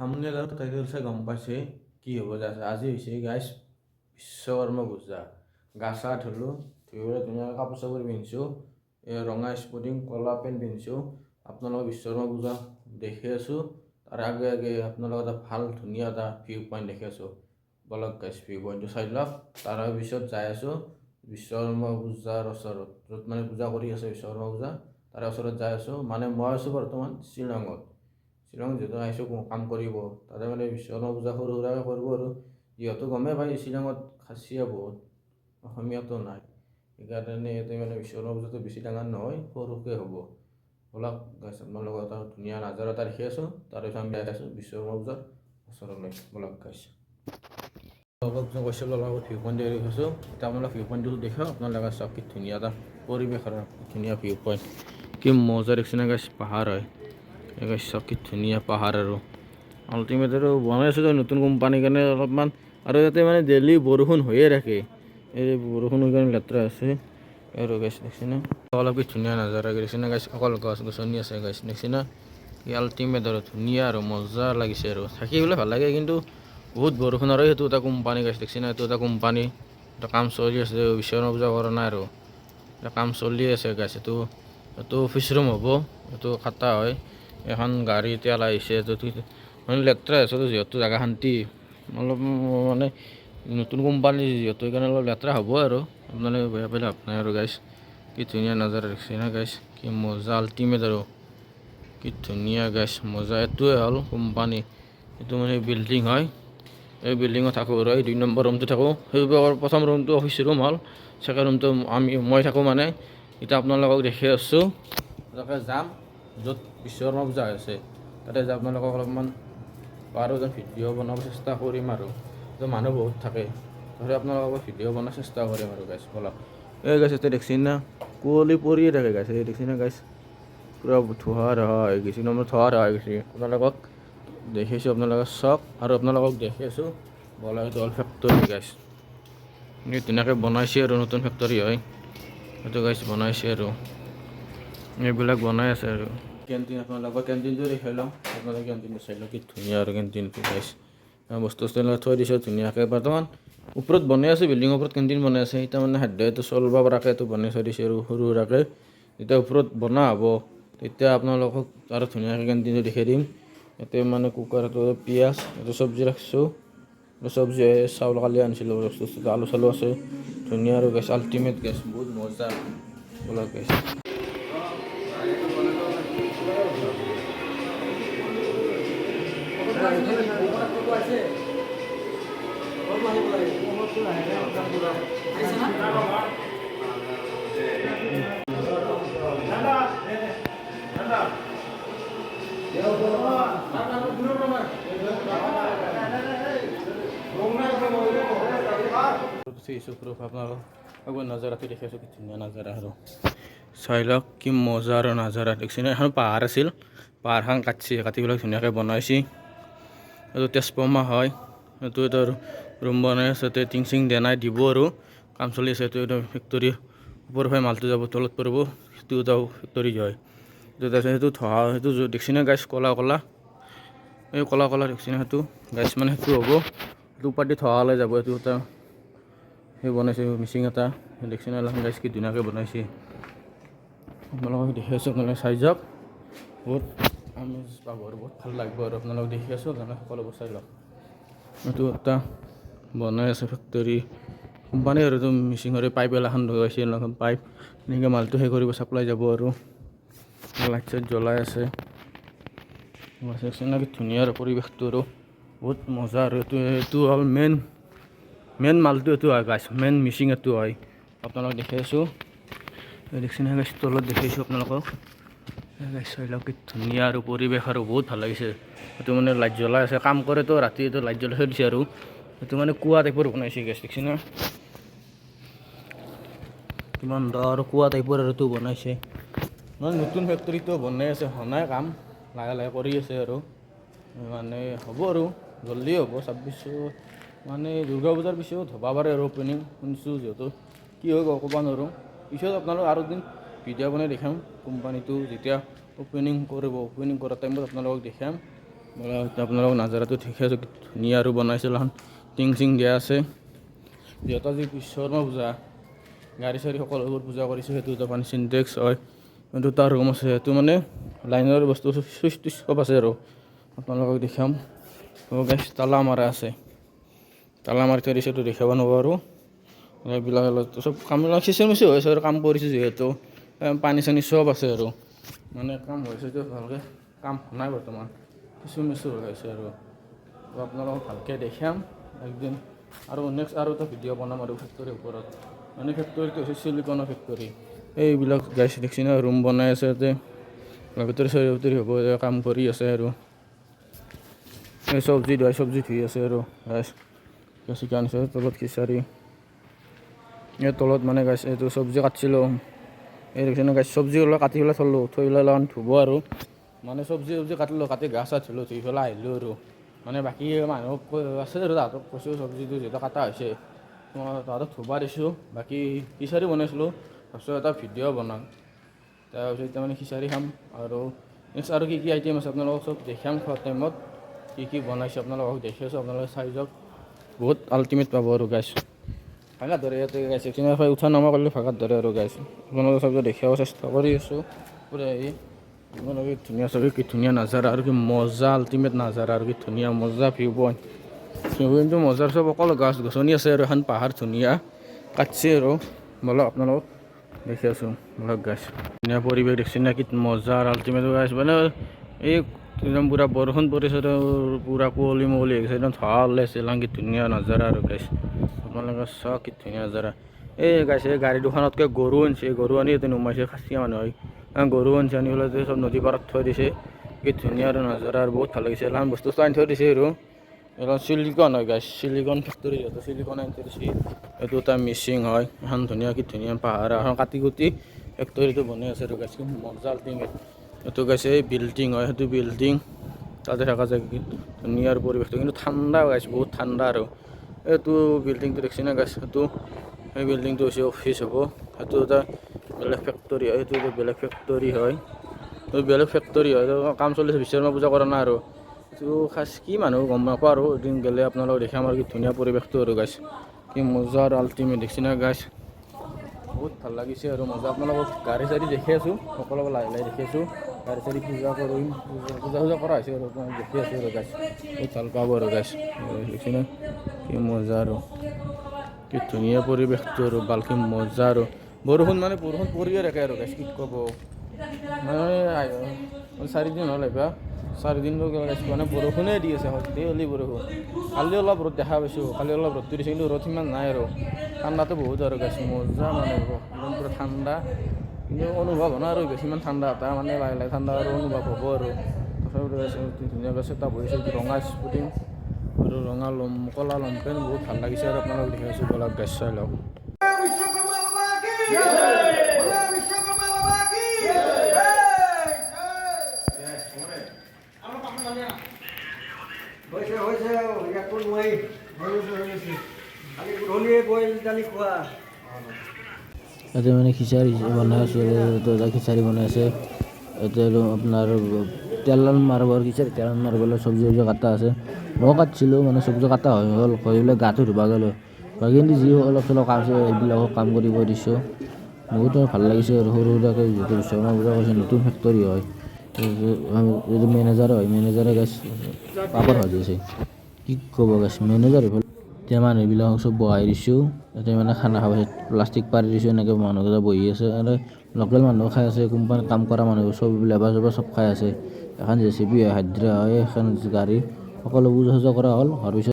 Thumbnail আৰু title চাই গম পাইছে কি হ'ব যাই আছে। আজি হৈছে গাইছ বিশ্বকৰ্মা পূজা। গা চা ধুলোঁ, ধুই পেলাই ধুনীয়াকৈ কাপোৰ চাপোৰ পিন্ধিছোঁ। এই ৰঙা স্পৰ্টিং, ক'লা পেণ্ট পিন্ধিছোঁ। আপোনালোকক বিশ্বকৰ্মা পূজা দেখি আছোঁ। তাৰ আগে আগে আপোনালোকক এটা ভাল ধুনীয়া এটা ভিউ পইণ্ট দেখি আছোঁ। ব'লক গাইছ, ভিউ পইণ্টটো চাই লওক। তাৰ পিছত যাই আছোঁ বিশ্বকৰ্মা পূজাৰ ওচৰত, য'ত মানে পূজা কৰি আছে বিশ্বকৰ্মা পূজা, তাৰে ওচৰত যাই আছোঁ। মানে মই আছোঁ বৰ্তমান শ্বিলঙত। শ্বিলং যিহেতু আহিছোঁ কাম কৰিব, তাতে মানে বিশ্বকৰ্মা পূজা সৰু সুৰাকৈ কৰিব আৰু যিহেতু গমেই পায়, শ্বিলঙত খাচীয়া বহুত, অসমীয়াটো নাই। সেইকাৰণে ইয়াতে মানে বিশ্বকৰ্মা পূজাটো বেছি ডাঙৰ নহয়, সৰুকৈ হ'ব। ব'লক গাইছ, আপোনালোকক এটা ধুনীয়া নাজাৰা এটা দেখি আছোঁ। তাৰপিছত আমি যাই আছোঁ বিশ্বকৰ্মা পূজাৰ ওচৰলৈ। ব'লক গাইছ, কৈছিলোঁ অলপ ভিউ পইণ্ট দেখিছোঁ। এতিয়া আপোনালোক ভিউ পইণ্টটো দেখক। আপোনালোকে চাওক, কি ধুনীয়া এটা পৰিৱেশ আৰু ধুনীয়া ভিউ পইণ্ট, কি মজা দেখিছে না গাইছ? পাহাৰ হয় এই গাইছ, চাওক কি ধুনীয়া পাহাৰ আৰু আল্টিমেট আৰু বনাই আছে নতুন কোম্পানীৰ কাৰণে অলপমান। আৰু ইয়াতে মানে ডেইলি বৰষুণ হৈয়ে থাকে। এই বৰষুণৰ কাৰণে লেতেৰা আছে আৰু গাইছ, দেখিছে না? অলপ কি ধুনীয়া নাজাৰা, দেখিছে না গাইছ? অকল গছ গছনি আছে গাইছ, দেখিছে না? কি আল্টিমেট আৰু ধুনীয়া আৰু মজা লাগিছে আৰু থাকিবলৈ ভাল লাগে, কিন্তু বহুত বৰষুণ। আৰু সেইটো এটা কোম্পানী গাইছ, দেখিছে না? এইটো এটা কোম্পানী, এটা কাম চলি আছে। বিশ্বকৰ্মা পূজা কৰা নাই আৰু এটা কাম চলি আছে গাইছ। এইটো অফিচ ৰুম হ'ব, এইটো খাটা হয়। এখন গাড়ী তেল আহিছে। এইটো মানে লেতেৰা আছে যিহেতু জেগা শান্তি অলপ মানে নতুন কোম্পানী যিহেতু, সেইকাৰণে অলপ লেতেৰা হ'ব আৰু আপোনালোকে বেয়া পাই লাভ নাই। আৰু গাইছ, কি ধুনীয়া নাজাৰা, দেখিছে না গাইছ? কি মজা, আল্টিমেট আৰু কি ধুনীয়া গাইছ, মজা। এইটোৱে হ'ল কোম্পানী। এইটো মানে বিল্ডিং হয়। এই বিল্ডিঙত থাকোঁ আৰু এই 2 নম্বৰ ৰুমটো থাকোঁ। সেই প্ৰথম ৰুমটো অফিচ ৰুম হ'ল, ছেকেণ্ড ৰুমটো মই থাকোঁ। মানে এতিয়া আপোনালোকক দেখি আছোঁ, তাতে যাম য'ত বিশ্বকৰ্মা পূজা হৈ আছে। তাতে যাই আপোনালোকক অলপমান পাৰোঁ যেন ভিডিঅ' বনাব চেষ্টা কৰিম আৰু তো মানুহ বহুত থাকে, তথাপি আপোনালোকক ভিডিঅ' বনাব চেষ্টা কৰিম আৰু গাইছ, ব'লক। এই গাইছ, এতিয়া দেখছি না, কুঁৱলী পৰিয়ে থাকে গাইছ। এই দেখছি না গাইছ, পূৰা ধোঁৱা ধোঁৱা হৈ গৈছে, একদম ধোঁৱা ধোঁৱা হৈ গৈছে। আপোনালোকক দেখিছোঁ, আপোনালোকে চাওক আৰু আপোনালোকক দেখি আছোঁ। ব'লক, এইটো হ'ল ফেক্টৰী গাইছ। এই ধুনীয়াকৈ বনাইছে আৰু নতুন ফেক্টৰী হয় এইটো গাইছ। বনাইছে আৰু এইবিলাক বনাই আছে আৰু কেণ্টিন, আপোনালোকৰ কেণ্টিনটো দেখাই লওঁ। আপোনালোকে কেণ্টিনটো চাই লওক, কি ধুনীয়া আৰু কেণ্টিনটো গাইছ। বস্তু বস্তু থৈ দিছে ধুনীয়াকৈ। বৰ্তমান ওপৰত বনাই আছে, বিল্ডিঙৰ ওপৰত কেণ্টিন বনাই আছে। এতিয়া মানে খাদ্য এইটো চলিব পৰাকৈ এইটো বনাই থৈ দিছে আৰু সৰু সুৰাকৈ। যেতিয়া ওপৰত বনা হ'ব, তেতিয়া আপোনালোকক আৰু ধুনীয়াকৈ কেণ্টিনটো দেখাই দিম। ইয়াতে মানে কুকাৰটো, পিঁয়াজ, এইটো চব্জি ৰাখিছোঁ, চব্জি, চাউল কালি আনিছিলোঁ, বস্তু চস্তু, আলু চালু আছে ধুনীয়া আৰু গাইছ, আল্টিমেট গাইছ, বহুত মজা। ব'লক গাইছ। আপোনালোক একবাৰ নাজাৰাটো দেখি আছোঁ, কি ধুনীয়া নাজাৰা আৰু চাই লওক, কি মজা আৰু নাজাৰা, দেখছি না? এখন পাহাৰ আছিল, পাহাৰখন কাটছে, কাটি পেলাই ধুনীয়াকৈ বনাইছে। এইটো ট্ৰেন্সফৰ্মাৰ হয়। এইটো এটা ৰুম বনাই আছে, তাতে টিং চিং দিয়া নাই, দিব আৰু কাম চলি আছে। এইটো এটা ফেক্টৰী, ওপৰৰ ফালে মালটো যাব, তলত পৰিব। সেইটো এটা ফেক্টৰী হয়। এইটো তাৰপিছত সেইটো ধোঁৱা, সেইটো দেখছি না গাইছ? ক'লা ক'লা, এই ক'লা ক'লা দেখছি না? সেইটো গাইছ, মানে সেইটো হ'ব, সেইটো ওপৰেদি ধোঁৱা ওলাই যাব। এইটো এটা সেই বনাইছে মিচিং এটা, দেখছি না গাইছ? কি ধুনীয়াকৈ বনাইছে, আপোনালোকক দেখি আছোঁ। আপোনালোকে চাই যাওক, বহুত আমেজ পাব আৰু বহুত ভাল লাগিব আৰু আপোনালোকক দেখি আছোঁ। আপোনালোকে সকলোবোৰ চাই লওক। এইটো এটা বনাই আছে ফেক্টৰী কোম্পানী আৰু এইটো মিচিঙৰে পাইপ এলাখন লগাইছে। এখন পাইপ এনেকৈ মালটো সেই কৰিব, চাপ্লাই যাব আৰু লাইট চাইট জ্বলাই আছে। চিনাকি ধুনীয়া আৰু পৰিৱেশটো আৰু বহুত মজা। আৰু এইটো হ'ল মেইন মেইন মালটো এইটো হয় গাইছ, মেইন মিচিং এইটো হয়। আপোনালোকক দেখাই আছোঁ। দেখিছে নহয় গাইছ? তলত দেখাইছোঁ আপোনালোকক। গাইছ, চাই লওক, কি ধুনীয়া আৰু পৰিৱেশ আৰু বহুত ভাল লাগিছে। এইটো মানে লাইট জ্বলাই আছে, কাম কৰেতো ৰাতি, এইটো লাইট জ্বলাই থৈ দিছে। আৰু এইটো মানে কুঁৱা টাইপৰ বনাইছে গাইছ, দেখিছে না? কিমান দ আৰু কুঁৱা টাইপৰ আৰু এইটো বনাইছে। মানে নতুন ফেক্টৰীটো বনাই আছে, হোৱা কাম লাহে লাহে কৰি আছে আৰু মানে হ'ব আৰু জল্দি হ'ব। 26ত মানে দুৰ্গা পূজাৰ পিছত হ'ব পাৰে আৰু অ'পেনিং শুনিছোঁ। যিহেতু কি হয় ক'ব নোৱাৰোঁ। পিছত আপোনালোক আৰু এদিন ভিডিঅ' বনাই দেখাম। কোম্পানীটো যেতিয়া অ'পেনিং কৰিব, অ'পেনিং কৰা টাইমত আপোনালোকক দেখাম। আপোনালোক নাজাৰাটো ঠিকে আছে, ধুনীয়া আৰু বনাইছে, এখন টিং চিং দিয়া আছে। যিহেতু আজি বিশ্বকৰ্মা পূজা, গাড়ী চাড়ী সকলোবোৰ পূজা কৰিছে। সেইটো এটা পানী চিনটেক্স হয়, দুটা ৰুম আছে। সেইটো মানে লাইনৰ বস্তু, চুইচ টুইচ চব আছে আৰু আপোনালোকক দেখাম। গাইছ, তালা মাৰা আছে, তালা মাৰি থৈ দিছে, এইটো দেখাব নোৱাৰোঁ। এইবিলাক চব কামবিলাক চিচুৰ মিচুৰ হৈছে আৰু কাম কৰিছে যিহেতু, পানী চানী চব আছে আৰু মানে কাম হৈছে, ভালকৈ কাম হোৱা নাই বৰ্তমান, কিচুৰ মিচুৰ হৈ আছে। আৰু আপোনালোকক ভালকৈ দেখাম একদিন আৰু নেক্সট আৰু এটা ভিডিঅ' বনাম আৰু ফেক্টৰীৰ ওপৰত। মানে ফেক্টৰীটো হৈছে চিলিকনৰ ফেক্টৰী। এইবিলাক গাইছ, দেখছি না, ৰুম বনাই আছে ইয়াতে, ফেক্টৰী চেক্টৰী হ'ব, কাম কৰি আছে। আৰু এই চব্জি ধুৱাই, চব্জি ধুই আছে। আৰু গাইছ, চিকেন আনিছে তলত, খিচাৰি এই তলত। মানে গাইছ, এইটো চব্জি কাটছিলোঁ, এই দেখিছে গাইছ, চব্জি অলপ কাটি পেলাই থলোঁ, থৈ পেলাই অলপমান ধুব। আৰু মানে চব্জি চব্জি কাটিলোঁ, কাটি গা চা ধুলোঁ, ধুই পেলাই আহিলোঁ। আৰু মানে বাকী মানুহক আছে আৰু তাহাঁতক কৈছোঁ, চব্জিটো যিহেতু কাটা হৈছে, তাহাঁতক ধুবা দিছোঁ। বাকী খিচাৰি বনাইছিলোঁ, তাৰপিছত এটা ভিডিঅ' বনাম, তাৰপিছত এতিয়া মানে খিচাৰি খাম। আৰু নেক্সট আৰু কি কি আইটেম আছে আপোনালোকক চব দেখাম। খোৱাৰ টাইমত কি কি বনাইছোঁ আপোনালোকক দেখি আছোঁ, আপোনালোকে চাই যাওক, বহুত আল্টিমেট পাব। আৰু গাইছ, ভাগাত ধৰে ইয়াতে গাইছ, এইখিনি উঠা নমা কৰিলে ভাগাত ধৰে। আৰু গাইছ, আপোনালোকে চব দেখাব চেষ্টা কৰি আছোঁ পুৰা। এই আপোনালোকে ধুনীয়া চাবি, কি ধুনীয়া নাজাৰা আৰু কি মজা আল্টিমেট নাজাৰা আৰু কি ধুনীয়া মজা ভিউ পইণ্ট। কিন্তু মজাৰ চব অকল গছ গছনি আছে আৰু এখন পাহাৰ ধুনীয়া কাটছে। আৰু বলক, আপোনালোকক দেখি আছোঁ, বলক গাইছ। ধুনীয়া পৰিৱেশ দেখছি না, কি মজা আল্টিমেট গাইছ। মানে এই একদম পূৰা বৰষুণ পৰিছে, পূৰা কুঁৱলী মুৱলি হৈ গৈছে, একদম ধোঁৱা ওলাইছে। কি ধুনীয়া নাজাৰা। আৰু গাইছ, আপোনালোকে চাওক, কি ধুনীয়া নাজাৰা। এই গাইছ, এই গাড়ী দুখনতকৈ গৰু আনিছে, গৰু আনি ইয়াতে নুমাইছে। খাচীয়া মানুহ হয়, গৰু আনিছে, আনি পেলাই চব নদী পাৰত থৈ দিছে। কি ধুনীয়া আৰু নাজাৰা আৰু বহুত ভাল লাগিছে। এলান বস্তু আনি থৈ দিছে। আৰু এখন চিলিকন হয় গাইছ, চিলিকন ফেক্টৰী যিহেতু চিলিকন আনি থৈ দিছে। এইটো এটা মিচিং হয় এখন। ধুনীয়া, কি ধুনীয়া পাহাৰ এখন কাটি কুটি ফেক্টৰীটো বনাই আছে। আৰু গাইছ, মজা আল্টিমেট। এইটো গাইছে, এই বিল্ডিং হয়, সেইটো বিল্ডিং তাতে থকা যায়। কি ধুনীয়া আৰু পৰিৱেশটো, কিন্তু ঠাণ্ডা গাইছ, বহুত ঠাণ্ডা। আৰু এইটো বিল্ডিংটো দেখছি না গাইছ, সেইটো সেই বিল্ডিংটো হৈছে অফিচ হ'ব। সেইটো এটা বেলেগ ফেক্টৰী হয়, সেইটো এটা বেলেগ ফেক্টৰী হয়, বেলেগ ফেক্টৰী হয়। কাম চলিছে, বিশ্বকৰ্মা পূজা কৰা নাই। আৰু এইটো খাচ কি মানুহ গম নাপাওঁ। আৰু এদিন গ'লে আপোনালোকক দেখাম। আৰু কি ধুনীয়া পৰিৱেশটো। আৰু গাইছ, কি মজা আৰু আল্টিমেট, দেখছি না গাইছ, বহুত ভাল লাগিছে আৰু মজা। আপোনালোকক গাড়ী চাড়ী দেখি আছোঁ, সকলোকে লাহে লাহে দেখি আছোঁ। গাড়ী চাড়ী পূজা কৰিম, পূজা চূজা কৰা হৈছে। আৰু আপোনালোক দেখি আছোঁ। আৰু গাইছ, বহুত ভাল পাব। আৰু গাইছ, দেখছি না, কি মজা আৰু কি ধুনীয়া পৰিৱেশটো। আৰু ভালকে মজা। আৰু বৰষুণ, মানে বৰষুণ পৰিয়ে থাকে। আৰু গাইছ, কি ক'ব, মানে 4 দিন হ'ল আহিবা, 4 দিন মানে বৰষুণে দি আছে, ডেইলি বৰষুণ। কালি অলপ ৰ'দ দেখা পাইছোঁ, কালি অলপ ৰ'দটো দিছে, কিন্তু ৰ'দ সিমান নাই। আৰু ঠাণ্ডাটো বহুত। আৰু গাইছ, মজা, মানে একদম পূৰা ঠাণ্ডা, কিন্তু অনুভৱ হোৱা নাই আৰু বেছি ইমান ঠাণ্ডা এটা, মানে লাহে লাহে ঠাণ্ডা আৰু অনুভৱ হ'ব। আৰু তথাপিতো ধুনীয়া গছ এটা বহিছে, ৰঙা স্পটিং আৰু ৰঙা লম, ক'লা লংপেণ্ট, বহুত ভাল লাগিছে। আৰু আপোনালোক দেখি আছোঁ, বলক গাইছ, চাই লওক। विश्वकर्मा बाबा की जय! बोलो विश्वकर्मा बाबा की जय! जय! হৈছে হৈছে, আৰু ইয়াতো নোৱাৰি। হৈ গৈছে, হৈ গৈছে, খালি গধূলিয়ে বইল দালি খোৱা। ইয়াতে মানে খিচাৰি বনাই আছে, এটা খিচাৰি বনাই আছে। ইয়াতে আৰু আপোনাৰ তেল মাৰব, খিচাৰি তেল মাৰিবলৈ চব্জি চব্জি কাটা আছে। ময়ো কাটছিলোঁ, মানে চব্জি কাটা হৈ গ'ল, হৈ পেলাই গাটো ধুব গ'লোঁ। বাকী কিন্তু যি অলপ চলপ কাম আছে, সেইবিলাকো কাম কৰিব দিছোঁ। বহুত ভাল লাগিছে। আৰু সৰু সুৰাকৈ যিহেতু বিশ্বকৰ্মা পূজা কৰিছে, নতুন ফেক্টৰী হয়, এইটো মেনেজাৰ হয়, মেনেজাৰে গাইছ পাপৰ ভাজি আছে। কি ক'ব গাইছ, মেনেজাৰ হৈ এতিয়া মানুহবিলাকক চব বহাই দিছোঁ ইয়াতে, মানে খানা খাব প্লাষ্টিক পাৰি দিছোঁ। এনেকৈ মানুহকেইটা বহি আছে আৰু লোকেল মানুহ খাই আছে, কোম্পানীত কাম কৰা মানুহ চব, লেবাৰ চেবাৰ চব খাই আছে। এখন জেচিবি হয়, হাইড্ৰা হয়, এখন গাড়ী, সকলো পূজা চূজা কৰা হ'ল। হোৱাৰ পিছত